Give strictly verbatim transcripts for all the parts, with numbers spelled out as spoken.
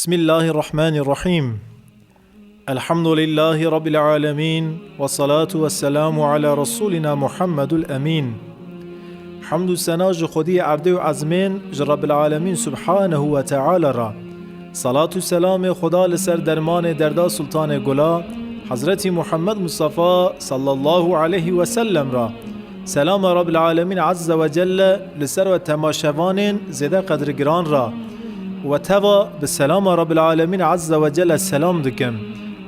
Bismillahirrahmanirrahim. Elhamdülillahi Rabbil alemin. Ve salatu ve selamu ala Resulina Muhammedul Emin. Hamd û sena ji Xwediyê erdê û ezmên, ji Rabbil Alemin Subhanehu ve Teala re. Salat û selamê Xweda li ser dermanê derda Sultanê Gula, Hezretî Muhammed Mustafa sallallahu aleyhi ve sellem re. Selama Rabbil Alemin Azze ve Celle li ser we temaşevanên zêde qedrgiran re. We teva bi selama Rabbil Alemin Azze ve Celle selam dikim.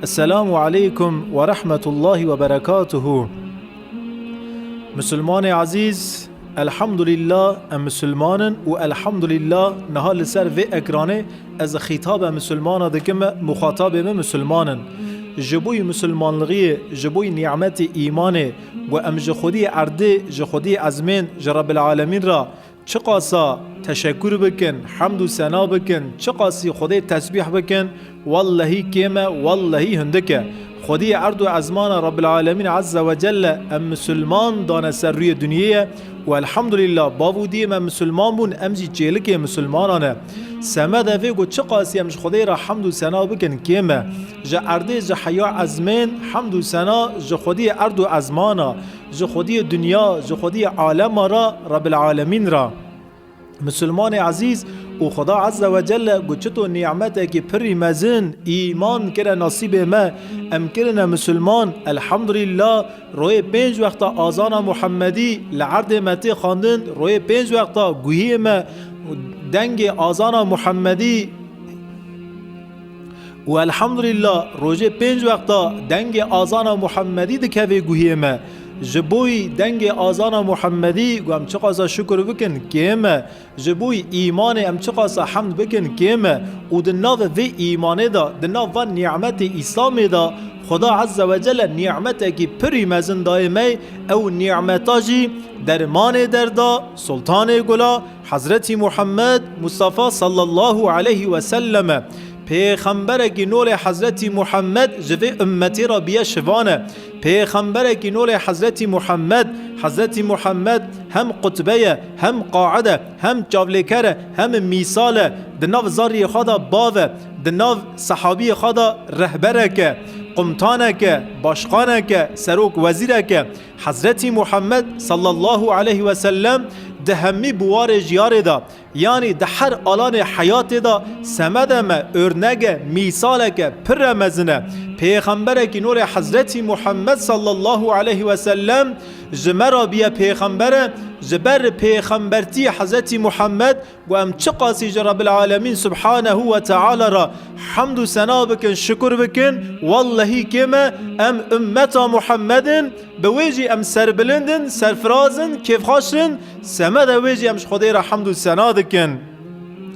Esselamu aleykum ve rahmetullahi ve berekatuhu. Misilmanê ezîz, elhamdulillah em misilman in û elhamdulillah niha li ser vê ekranê ez xîtabe misilmana dikim, muxatabê min misilman in. Ji bo yî misilmanlixiyê, ji bo yî nîmetê îmanê, ku em ji Xwediyê erdê, ji Xwediyê ezmên, ji Rebbil Alemîn re çiqasa teşekkür bikin, hemd û sena bikin, çiqasî Xwedê tesbîh bikin, wellehî kêm e, wellehî hindik e. Xwediyê erd û ezmana Rebbil Alemîn Azze ve Celle em misilman dane ser rûyê dinyê ye û elhamdulillah, bav û diyê me misilman bûn, em jî çêlikê misilmanan e. Semede vê ku çiqasî em ji Xwedê re hemd û sena bikin kêm e. Ji erdê, ji heya ezmên hemd û sena ji Xwediyê erd û ezmana, ji Xwediyê dinya, ji Xwediyê alema re, Rebbil Alemîn re. Misilmanê ezîz û Xweda Azze ve Celle ku çito nîmetekî pirî mezin, îman kire nasîbê me, em kirine misilman, elhamdulillah, royê pênc wexta azana Muhammedî li erdê me tê xwendin, royê pênc wexta guhiyê me dengê azana Muhammedî û elhamdulillah, rojê pênc wexta dengê azana Muhammedî dikeve guhiyê me. Ji bo yî dengê azana Muhammedî ku em çiqasa şukur bikin kêm e. Ji bo yî îmanê em çiqasa hemd bikin kêm e. Û di nav vê îmanê de, di nav van nîmetê Îslamê de Xweda Azze ve Celle nîmetekî pirî mezin dayê me, ew nîmeta jî dermanê derda Sultanê Gula, Hezretî Muhammed Mustafa sallallahu aleyhi ve sellem e. Pêxemberekî nolê Hezretî Muhammed ji vê ummetê re biye şivan e. Pêxemberekî nolê Hezretî Muhammed, Hezretî Muhammed hem qutbe ye, hem qaid e, hem çavlêker e, hem mîsal e. Di nav zariyê xwe de bav e, di nav sehabiyê xwe de rehberek e, qumtanek e, başqanek e, serok wezîrek e. Hezretî Muhammed sallallahu aleyhi ve sellem di hemî biwarê jiyarê de, yanî di her alanê heyatê de semede me, örnege, mîsaleke pir e mezin e. Pêxemberekî nûrê Hezretî Muhammed sallallahu aleyhi ve sellem ji me re biye pêxember e, ji ber pêxembertî Hezretî Muhammed ku em çiqasî ji Rebbil Alemîn Subhanehu ve Teala re hemd û sena bikin, şukur bikin, wellehî kêm e, em ummeta Muhammed in, bi wê jî em serbilind in, serfiraz in, kêfxweş in, semede wê jî em ji Xwedê re hemd û sena dikin.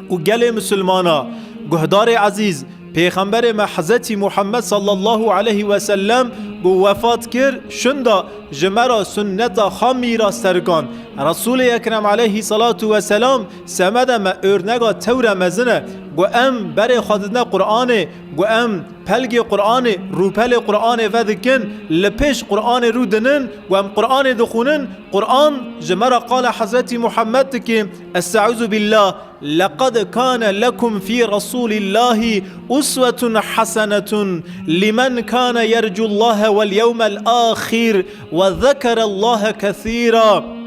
Û gelê misilmana, guhdarê ezîz, Pêxemberê me Hezretî Muhammed sallallahu aleyhi ve sellem ku wefat kir, şunda ji me re sunneta xwe mîras terkan. Resûlê Ekrem aleyhî salatu ve selam semede me örnega tewre mezin e. Ku em berê xwe didine Qur'anê, ku em pelgê Qur'anê, rûpelê Qur'anê vedikin, li pêş Qur'anê rû dinin, ku em Qur'anê dixwînin, Qur'an ji me re qala Hezretî Muhammed dikê, Estaizu billah, لقد كان لكم في رسول الله أسوة حسنة لمن كان يرجو الله واليوم الآخر وذكر الله كثيرا.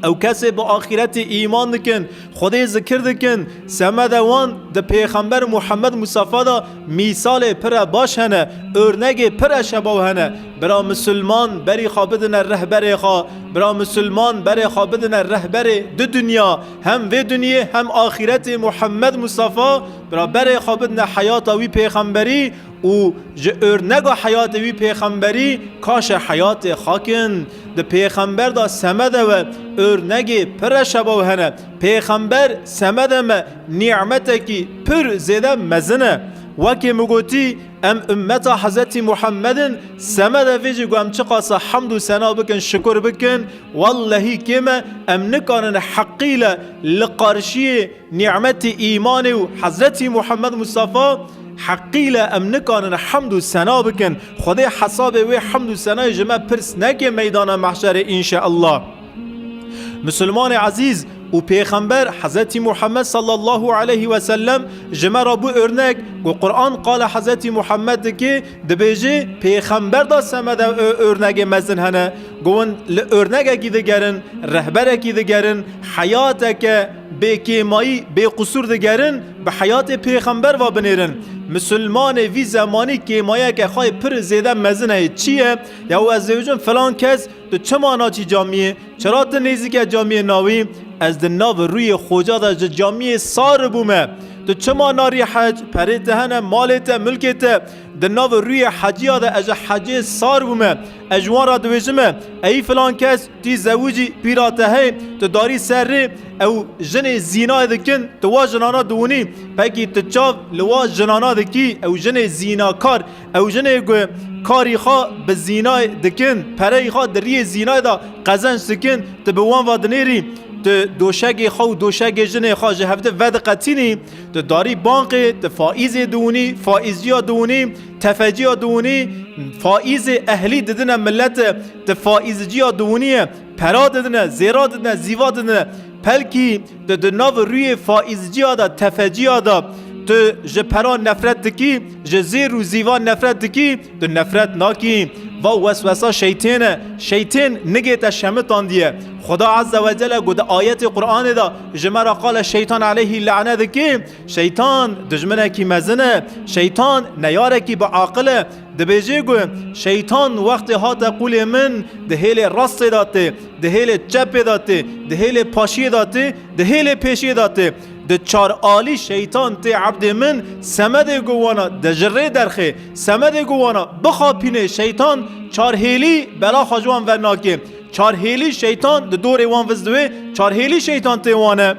Ew kesê bi axîretê îman dikin, Xwedê zikir dikin, semede wan di Pêxember Muhammed Mustafa de mîsalê pire baş hene, örnegê pire şebaw hene. Bira misilman berî xwe bidine rehberê xwe, bira misilman berê xwe bidine rehberê du dinya, hem vê dinyê hem axîretê Muhammed Mustafa, bira berê xwe bidine heyata wî pêxemberî û ji örnega heyatê wî pêxemberî kaşe heyatê xwe kin. Di pêxember de semede we örnegê pire şebaw hene. Pêxember semede me nîmetekî pir zêde mezin e. Wekî min gotî, em ummeta Hezretî Muhammed in, semede vê jî ku em çiqasa hemd û sena bikin, şukur bikin, wellehî kêm e, em nikarin heqîle li qarşiyê nîmetê îmanê û Hezretî Muhammed Mustafa heqîle em nikarin hemd û sena bikin. Xwedê hesabê wê hemd û senayê ji me pirs neke meydana mehşerê înşeallah. Misilmanê ezîz, Û Pêxember Hezretî Muhammed sallallahu aleyhi ve sellem ji me re bû örnek, ku Quran qala Hezretî Muhammed dike, dibêje, Pêxember da semede ö-, örnegê mezin hene, ku hûn li örnegekî digerin, rehberekî digerin, heyateke bê kêmayî, bê qusûr digerin, bi heyatê Pêxember ve binêrin. Misilmanê vî zemanî kêmayeke xwe yê pir zêde mezin heye. Çi ye? Ya ez dibêjim filan kes, tu çima naçî camiyê? Çira tu nêzîke camiyê nawî? Ez di nav rûyê Xoca de ji camiyê sar bûme. Tu çima narî hec? Perê te hene, malê te, milkê te. Di nav rûyê heciya de ez ji hecê sar bûme. Ez ji wan re dibêjime, ey filan kes, tu zewicî, pîra te heye, tu darî ser rê, ew jinê zînayê dikin, tu wa jinana diwinî. Pekî tu çav li wa jinana dikî, ew jinê zînakar, ew jinê ku karî xwe bi zînayê dikin, pereyî xwe di riyê zînayê de qezenc dikin, tu bi wan ve dinêrî, tu doşegê xwe û doşegê jinê xwe ji hevdî vediqetînî, tu darî banqê, tu faîzê diwinî, faîzciya diwinî, tefeciya diwinî, faîzê ehlî didine milete, tu faîzciya diwinî ye, pera didine, zêra didine, zîva didine. Pelkî tu di nav rûyê faîzciya de, tefeciya de, tu ji pera nefret dikî, ji zêr û zîvan nefret dikî, tu nefret nakî. Va weswesa şeytên e. Şeytên nigê te şemitandiye. Xuda Azze ve Celle got di ayetê Qur'anê de ji me re qala şeytan aleyhî lane dikî. Şeytan dijminekî mezin e. Şeytan neyarekî bi aqil e. Dibêje ku şeytan wextê hate qûlê min di hêlê rastê de tê, di hêlê çepê de tê, di hêlê paşiyê de tê, di hêlê pêşiyê de tê. Di çar alî şeytan tê ebdê min, semedê ku wana di ji rê derxê, semedê ku wana bixapînê, şeytan çar hêlî bela xwe ji wan vernakê. Çar hêlî şeytan di dorê wan vizdivê, çar hêlî şeytan tê wan e.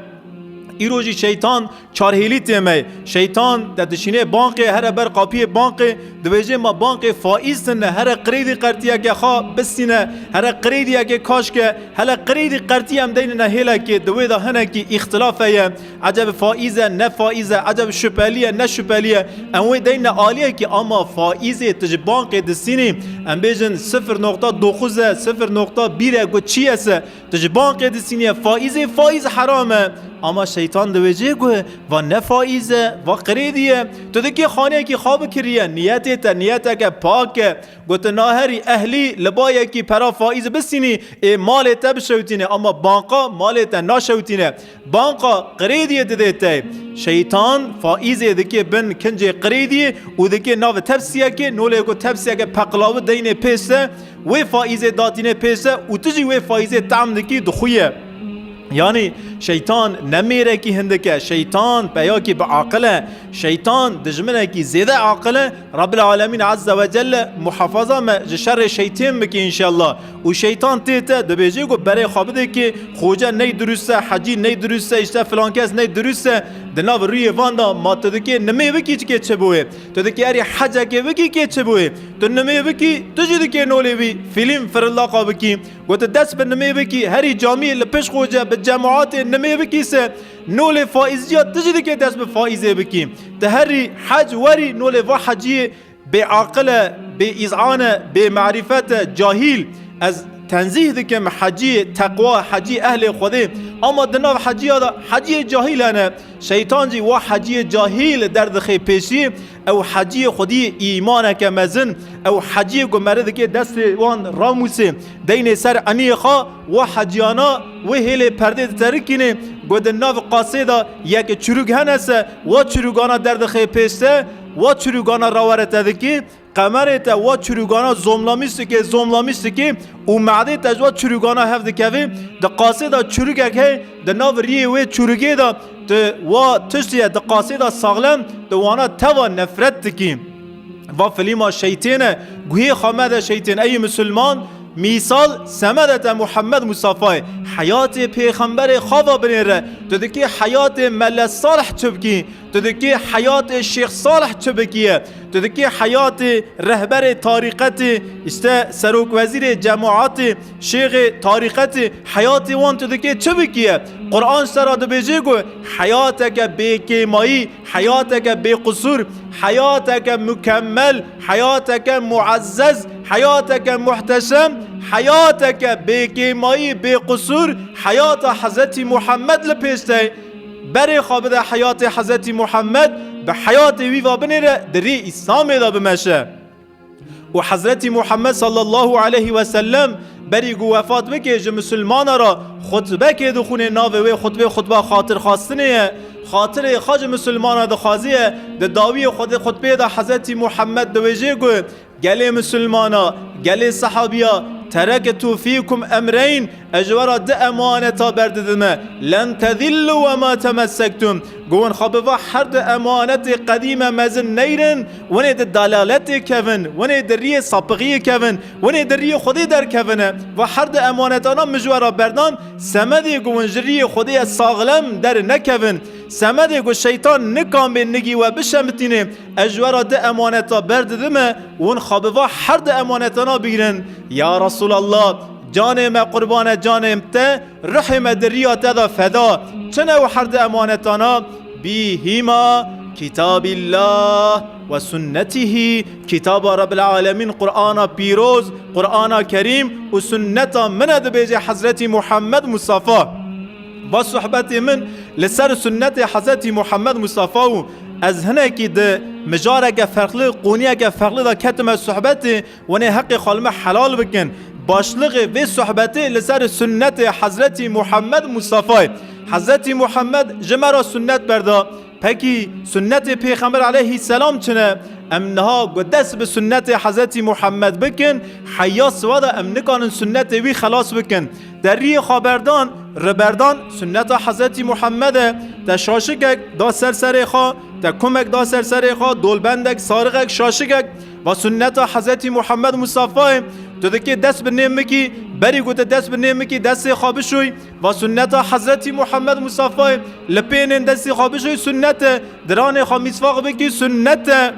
Îro jî şeytan çar hêlî tê me. Şeytan de dişînê banqê, here ber qapiyê banqê, dibêje, ma banqê faîz tine, here qirêdî qertiyeke xwe bistîne, here qirêdiyeke kaşke, hele qirêdî qertî em deynine hêlekê, di wê de hinekî îxtilaf heye. Ecebe faîz e, ne faîz e, ecebe şüphelî ye, ne şüphelî ye. Em wê deyne aliyekî, ama faîzê tu ji banqê distînî, em bêjin sifir nokta dokuz e, sifir nokta bir e, got çi ye se? Tu ji bankê distîniye faîzê, faîz heram e. Ama şeytan dibêje ku va ne faîz e, va qirêdî ye. Tu dikê xaneyekî xwe bikiriye, niyetê te niyeteke pak e. Got tu naherî ehlî li bayekî pera faîz bistînî, ê malê te bişewtîne, ama banka malê te naşewtîne. Banka qirêdiyê didê te. Şeytan faîzê dikê bin kincê qirêdiyê û dikê nav tepsiyekê, nolê ku tepsiyeke peqlawî deynê pêş te, wê faîzê datînê pêş te û tu jî wê faîzê tam dikî dixuye. Yanî şeytan ne mêrekî hindik e, şeytan peyakî bi aqil e, şeytan dijminekî zêde aqil e. Rabbil Alemîn Azze ve Celle muhafaza me ji şerê şeytên bike înşallah. Û şeytan tê te dibêje ku berê xwe bide ki xoce ney dirust e, hecî ney dirust e, işte filan kes ney dirust e. Di nav rûyê van de ma tu dikê nimê bikî çikê çi bûye? Tu dikê erê hecekê bikî kê çi bûye? Tu nimê bikî, tu jî dikê nolê wî fîlm firildaka bikî. Got tu dest bi nimê bikî, herî camiyê li pişt xoce bi cemaatê nimê bikî se, nolê faîzciya tu jî dikê dest bi faîzê bikî. Tu herî hec werî nolê va heciyê bêaqil e, bêîzan e, bêmerîfet e, cahîl. Ez tenzîh dikim heciyê teqwa, hecî ehlê Xwedê. Ama di nav heciya de heciyê cahîl hene. Şeytan jî wa heciyê cahîl derdixê pêşî. Ew heciyê xwedî îmaneke mezin, ew heciyê ku meri dike destê wan ramûsê, deynê ser eniyê xwe, wa heciyana wê hêlê perdê diterikînê, ku di nav qasê de yek çirûk hene se, wa çirûkana derdixê pêş te, wa çirûkana rawere te dikî, qemerê te wa çirûkana zomlamîş dike, zomlamîş dike û medê te ji wa çirûkana hev dikeve, di qasê de çirûkek heye, di nav riyê wê çirûkê de tu wa tiştê ye di qasê de saxlem, tu wana teva nefret dikî. Va filîma şeytên e, guhê xwe mede şeytên. Ey misilman, mîsal semede te Muhammed Mustafayê, heyatê pêxemberê xava binêre. Tu dikê heyatê Mele Salih çi bikî? Tu dikê heyatê Şêx Salih çi bikî ye? Tu dikê heyatê rehberê tarîqetê, işte serokwezîrê cemaatê, şêxê tarîqetê, heyatê wan tu dikê çi bikî ye? Quran ji te re dibêje ku heyateke bêkêmayî, heyateke bêqusûr, heyateke mukemmel, heyateke muezzez, heyateke muhteşem, Heyateke bêkêmayî, bêqusûr, heyata Hezretî Muhammed li pêş te ye. Berê xwe bide heyatê Hezretî Muhammed, bi heyatê wî ve binêre, di rî Îslamê de bimeşe. Û Hezretî Muhammed sallallahu aleyhi ve sellem berî ku wefat bike, ji misilmana re xutbekê dixwîne, navê wê xutbê xutba xatirxwestinê ye. Xatirê xwe ji misilmana dixwaziye. Di dawiyê xwe de xutbê de Hezretî Muhammed diwêje ku, gelê misilmana, gelê sehabiya, "Terektu fîkum emreyn", ez ji we re du emaneta berdidime. "Len tedillu ve ma temessektum." Got, hûn xwe bi va her du emanetê qedîme mezin neyrin, hûn ê di dalaletê kevin, hûn ê di riyê sapixiyê kevin, hûn ê di riyê Xwedê derkevine. Va her du emanetana min ji we re berdan, semedê ku hûn ji riyê Xwedê ye saxlem dernekevin. Semedê ku şeytan nikamê nigî we bişemitîne, ez ji we re du emaneta berdidime, hûn xwe bi va her du emanetana bigrin. Ya Resûlallah, canê me qurban e canê te, ruhê me di riya te de feda. Çi ne ew her du emanetana? Bîhîma kitâbîllah ve sunnetihî, kitaba Rebbil Alemîn, Qur'ana pîroz, Qur'ana Kerîm û sunneta min e, dibêje Hezretî Muhammed Mustafa. Va sohbetê min li ser sunnetê Hezretî Muhammed Mustafa û ez hinekî di mijareke ferqli, qoniyeke ferqli de ketime sohbetê, hûn ê heqê xwe li me helal bikin. Başlixê vê sohbetê li ser sunnetê Hezretî Muhammed Mustafayê. Hezretî Muhammed ji me re sunnet berda. Pekî sunnetê Pêxember aleyhisselam çi ne? Em niha ku dest bi sunnetê Hezretî Muhammed bikin, heya siwa de em nikarin sunnetê wî xelas bikin. Te riyê xwe berdan, riberdan sunneta Hezretî Muhammed e. Te şaşikek da ser serê xwe, te kumek da ser serê xwe, dolbendek, sarixek, şaşikek. Va sunneta Hezretî Muhammed Mustafayê. Tu dikê dest bi nêm bikî, berî ku tu dest bi nêm bikî, destê xwe bişûy. Va sunneta Hezretî Muhammed Mustafayê. Li pênên destê xwe bişûy, sunnet e. Diranê xwe mîsvax bikî, sunnet e.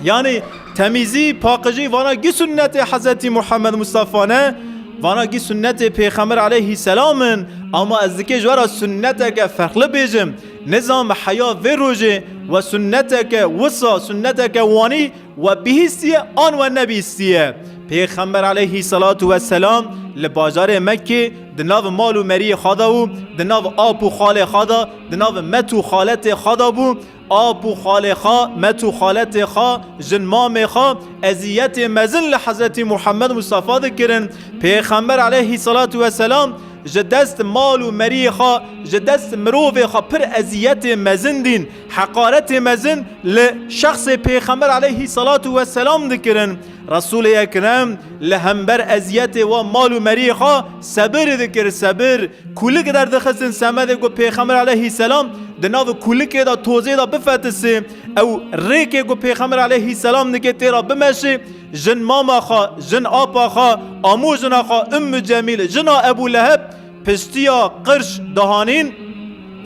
Yanî temîzî, paqijî, vana gî sunnetê Hezretî Muhammed Mustafa ne, vana gî sunnetê Pêxember aleyhisselam in, ama ez dikê ji we re sunneteke ferqli bêjim. Nizam heya vê rojê we sunneteke wisa, sunneteke wanî we bihîstiye an we nebihîstiye. Pêxember aleyhisselatu vesselam li bajarê Mekkê di nav mal û meriyê xwe de û di nav ap û xalê xwe de, di nav met û xaletê xwe de bû. Ap û xalê xwe, met û xaletê xwe, jin mamê xwe eziyetê mezin li Hezretî Muhammed Mustafa dikirin. Pêxember aleyhisselatu vesselam ji dest mal û meriyê xwe, ji dest mirovê xwe pir eziyetê mezin dîn, heqaretê mezin li şexsê Pêxember aleyhisselatu vesselam dikirin. Resûlê Ekrem li hember eziyetê wa mal û meriyê xwe sebir dikir, sebir. Kûlik derdixistin semedê ku Pêxember aleyhisselam di nav kûlikê de, tozê de bifetisi. Ew rêkê ku Pêxember aleyhisselam dike tê re bimeşê, jin mama xwe, jin apa xwe, amo jina xwe Ümmü Cemîl, jina Ebû Leheb, piştiya qirş dihanîn.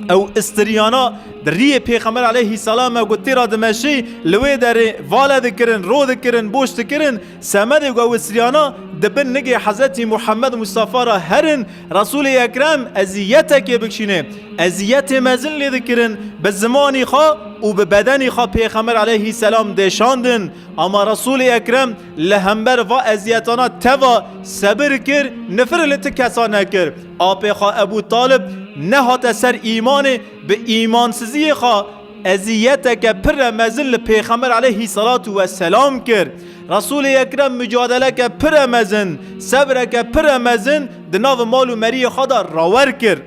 Ew istiriyana di riyê Pêxember aleyhisselam e ku tê re dimeşî, li wê derê vale dikirin, ro dikirin, boş dikirin. Semedê ku ew istiriyana di bin nigê Hezretî Muhammed Mustafa re herin, Resûlê Ekrem eziyetekê bikşîne. Eziyetê mezin lê dikirin, bi zimanî xwe û bi bedenî xwe Pêxember aleyhisselam dêşandin. Ama Resûlê Ekrem li hember va eziyetana teva sebir kir, nifir li ti kesa nekir. Apê xwe Ebû Talib nehate ser îmanê, bi îmansiziyê xwe eziyeteke pire mezin li Pêxember aleyhisselatu vesselam kir. Resûlê Ekrem mucadeleke pire mezin, sebreke pire mezin di nav mal û meriyê xwe de rawer kir.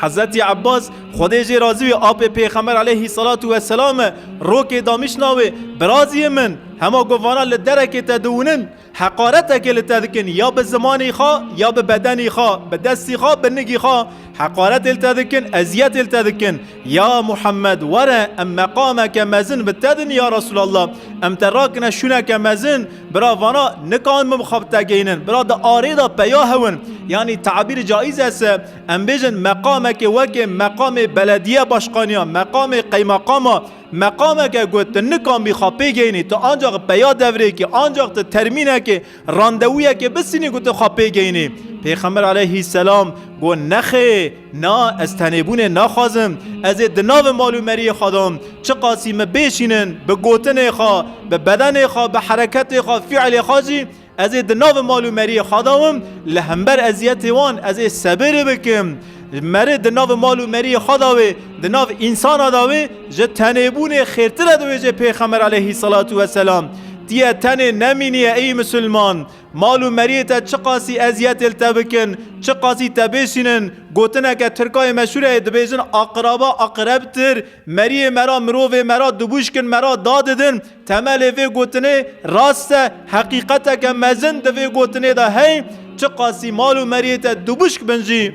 Hezretî Ebbas, Xwedê jê razî wê, apê Pêxember aleyhisselatu vesselam e, rokê damîşna wê, biraziyê min, hema ku vana li derekê te diwinin, heqaretekê li te dikin, ya bi zimanî xwe, ya bi bedenî xwe, bi destî xwe, bi nigî xwe, heqaretê li te dikin, eziyetê li te dikin. Ya Muhammed, were, em meqameke mezin bi te din, ya Resûlallah. Em te rakine şûneke mezin, bira vana nikan min bi xwe bi te geynin. Bira di arê de peya hewin. Yanî tabîr caiz ese, em bêjin meqameke weke meqamê belediye başqaniya, meqamê qeymeqama, meqameke ku tu nikanbî xwe pê geynî, tu ancaq peya devrêkî, ancaq tu termînekê, randevûyekê bistînî ku tu xwe pê geynî. Pêxember aleyhisselam got, nexê, na, ez tenêbûnê naxwazim. Ez ê di nav mal û meriyê xwe de, çiqasî min bêşînin, bi gotinê xwe, bi bedenê xwe, bi hereketê xwe, fiilê xwe jî Ez ê di nav mal û meriyê xwe de wim, li hember eziyetê wan ez ê sebir bikim. Merê di nav mal û meriyê xwe de wê, di nav însana de wê, ji tenêbûnê xêrtir e, dibêje Pêxember aleyhisselatu vesselam. Tiye tenê nemîniye ey misilman. Mal û meriyê te çiqasî eziyetê li te bikin, çiqasî te bêşînin, gotineke tirkayê meşhûr e, dibêjin, aqraba aqrebtir, meriyê me ra, mirovê me ra dibûşkin, me ra dadidin. Temelê vê gotinê rast e, heqîqeteke mezin di vê gotinê de hey, çiqasî mal û meriyê te dibûşk bin jî,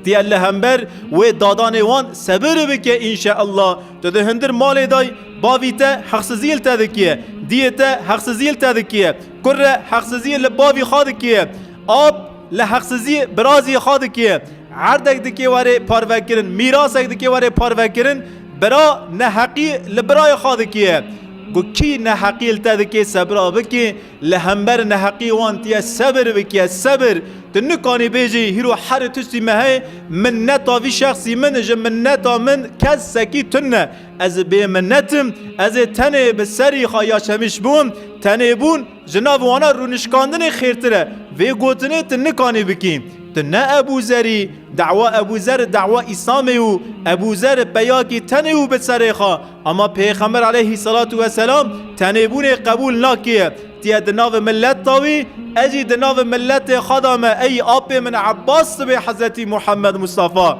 tiye li hember wê dadanê wan sebir bike înşeallah. Tu di hundir malê de yî, bavî te heqsizî li te dikiye, diyê te heqsizî li te dikiye, kurre heqsizî li bavî xwe dikiye, ap li heqsizî birazî xwe dikiye, erdek dikê were parvekirin, mîrasek dikê were parvekirin, bira neheqî li birayê xwe dikiye. Ku kî neheqî li te dikê, sebira bikî, li hember neheqî wan tiye sebir bikiye, sebir. Tu nikanî bêjî, hîro her tiştî me heye, minneta vî şexsî min, ji minneta min kesekî tune. Ez bêminnet im, ez ê tenê bi serî xwe ya çemîş bûm, tenê bûn ji nav wana rûnişkandinê xêrtir e. Vê gotinê tu nikanî bikî. Tu ne Ebû Zerî, dawa Ebû Zer dawa Îslamê û Ebû Zer peyakî tenê û bi serê xwe. Ama Pêxember aleyhisselatu vesselam tenêbûnê qebûl nakiye. Tiye di nav millet de wî, ez jî di nav milletê xwe de me, ey apê min Ebbas dibê Hezretî Muhammed Mustafa.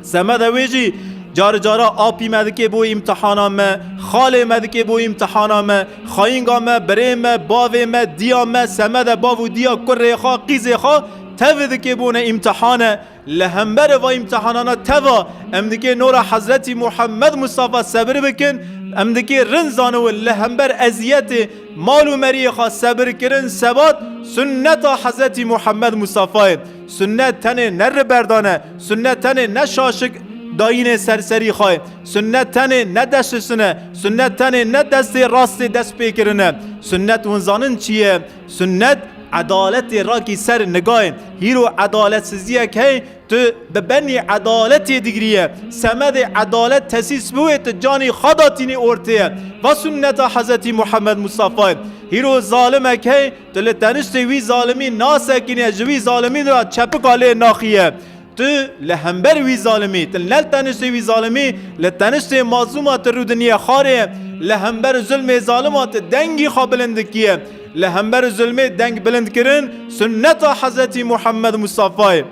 Semede wê jî cari cara apî me dikê bo îmtihana me, xalê me dikê bo îmtihana me, xayînga me, birê me, bavê me, diya me, semede bav û diya kurê xwe, qîzê xwe tev dikê bo ne îmtihane. Li hember va îmtihanana teva em dikê nora Hezretî Muhammed Mustafa sebir bikin, em dikê rind zaniwin li hember eziyetê mal û meriyê xwe sebir kirin sebat sunneta Hezretî Muhammed Mustafayê. Sunnet tenê ne riberdane, sunnet tenê ne şaşik dayînê ser serî xwe, sunnet tenê ne destişine, sunnet tenê ne destê rastê dest pê kirine. Sunnet hûn zanin çi ye? Sunnet edaletê rakî ser nigayê. Hîro edaletsiziyek hey, tu bi benî edaletê digiriye. Semedê edalet tesîs biwê, tu canî xwe datînî ortê ye. Va sunneta Hezretî Muhammed Mustafayê. Hîro zalimek hey, tu li teniştê wî zalimî nasekîniye, ji wî zalimî ra çepika lê naxiye. Tu li hember wî zalimî, tu ne li teniştê wî zalimî, li teniştê mazlûma tu rûdinî ye xarê ye. Li hember zulmê zalima tu dengî xwe bilind dikiye. Li hember zulmê deng bilind kirin sunneta Hezretî Muhammed Mustafayê.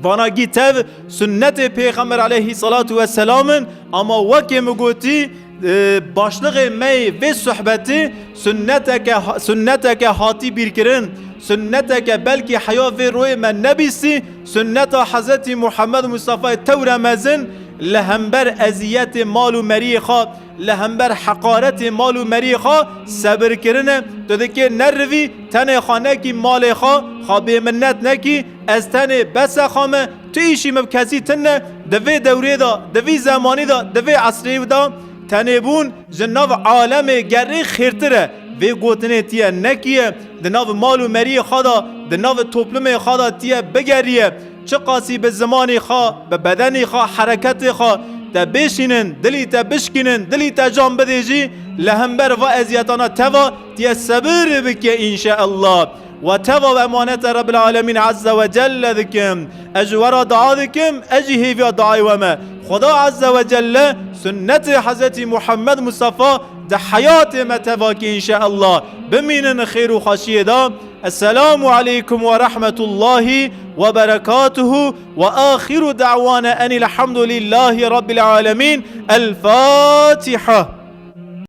Vana gî tev sunnetê Pêxember aleyhisselatu vesselam in, ama wekê min gotî, e, başlixê me yê vê sohbetê sunneteke ha-, sunneteke hatî bîrkirin, sunneteke belkî heya vê royê me nebîstî, sunneta Hezretî Muhammed Mustafayê tewre mezin li hember eziyetê mal û meriyê xwe, li hember heqaretê mal û meriyê xwe sebir kirine. Tu dikê nerivî, tenê xwe nekî malê xwe, xwe bêminnet nekî, ez tenê bese xwe me, tu îşî min bi kesî tune, di vê dewrê de, di vî zemanî de, di vê esrê de tenê bûn ji nav alemê gerê xêrtir e. Vê gotinê tiye nekiye, di nav mal û meriyê xwe de, di nav toplumê xwe de tiye bigeriye. Çiqasî bi zimanî xwe, bi bedenî xwe, hereketê xwe te bêşînin, dilî te bişkînin, dilî te can bidê jî, li hember va eziyetana teva tiye sebir bike înşeallah. Ve teva ve emanete Rabbil Alemin Azze ve Celle dikim. Ez ji we re dua dikim, ez jî hêviya duayê we me. Xweda Azze ve Celle sunnetê Hezretî Muhammed Mustafa di heyatê me teva ke înşeallah. Bimînin xêr û xweşiyê de. Esselamu aleykum ve rahmetullahi ve berekatuhu ve axiru da'wana enil hamdülillahi rabbil alemin. El Fatiha.